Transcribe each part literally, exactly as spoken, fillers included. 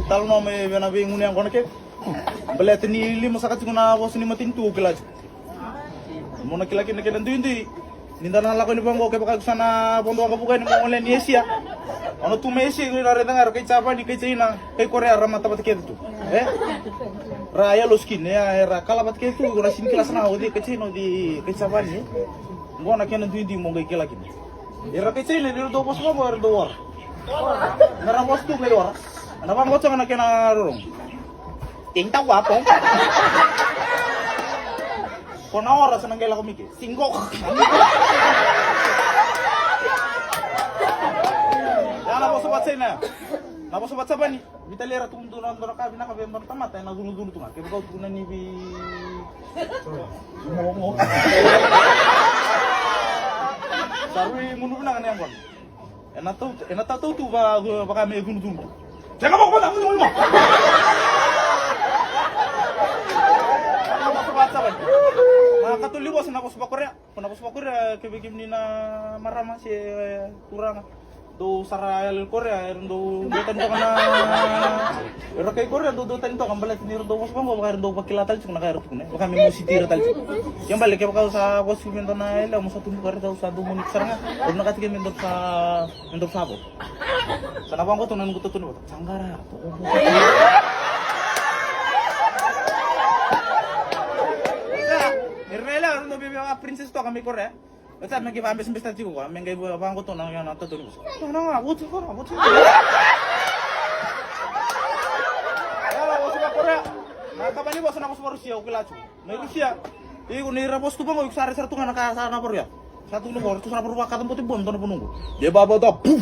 Talanoa mai vei na veigunu yaqona kece. Baleta ni lima saka tiko na vosa ni matanitu au kila tiko. Mo na kila kina kena duidui. Ni da na lako yani vaqo kevaka iko sa na vodo waqavuka yani mo gole ni Esia. Au na tu mai Esia iko na raica ga era kai Japani, kai China, kai Korea ra mata vata kece tu. E? Ra yellow skin, e, era kala vata kece tu, iko na sini kila sara ga o cei kai China, o cei kai Japani, e? Qo na kena duidui mo qai kila kina. Era kai China ni ra dau vosa vaqo era dau ora. Na ra vosa tu qai ora. Na vaqo tiko na kena rorogo. Tinta wapo. Ko na ora sa na qai lako mai ke. Singo. Ya na vosa va China. Na vosa va Japani. Vitalia era tukuna tu na dua na ka vinaka vei dua na tamata ena culuculu tu ga. Kevaka au tukuna ni vei Sa rui gunu vinaka na yaqona. Ena tau, ena tatau tu va, vaka me cunudunu tu. Sega vaka na cunudunu. Na katolu ni vosa na vosa vaKorea. Ko na vosa vaKorea, kevei kemuni na marama se turaga. Dou sara yalo i Korea, era dou dua tani toka na. Era kai Korea, dou dua tani toka, baleta ni ra dou vosa vaqo, vaka era dou vakila tale tiko na ka era tukuna. Vaka me mositi ira tale tiko. Ke bale, kevaka au sa vosa tiko me dua na yalewa, mo sa tubu ka raica au sa dou moniti sara ga. Au na kati ke me dou sa, me dou sa vo. Sa na vaqo tu na noqu tautau ni vota. Saqara. Era na yalewa, era dou via princess toka mai Korea. Ota me qai vabesabesa tiko koya, me qai vaqoto na, na tatou ni vosa. Na, na, na, vosa koya, vosa koya. Yala, vosa koya Korea. Na kava ni vosa na vosa va Rusia, au kila tu. Na Rusia. Iko ni ra vosa tu vaqo, iko sa rai sara tu ga na ka sa na varuya. Sa tu na varuya, tu sa na varuya, ka ta bote bom, dona vanua qo. De baba da, puf.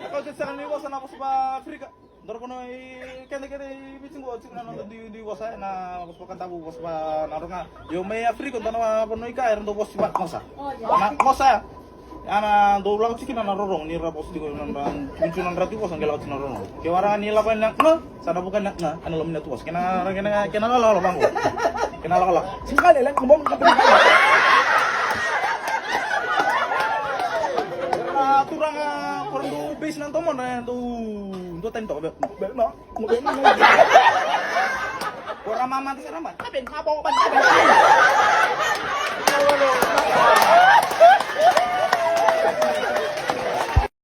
Kau sa ni vosa na vosa va Afrika. Dou ra vanua i keda, keda i Viti qo, tiko na noda dui, dui vosa, na vosa vakaDavu, vosa va Nadroga. Io mai Afrika, dou na vanua i ka, era dou vosa va Mosa. Na Mosa. Ana dou lako tiko na rorogo, ni ra vosa tiko na, na, tiko na dra tiko vosa, qai lako tiko na rorogo. Ke wara ni lako na, na, sa na vuka na, na, ana lomina tu vosa. Kena, kena, kena lala, lala, vango. Kena lala, lala. Singkale, lala, kumon, kumon. Na turaga, ko ra dou base na domo, na dou, dou tani toka, be, be, na. Ko ra mama di sa ramba. Tabe, mabo, ban, tabe.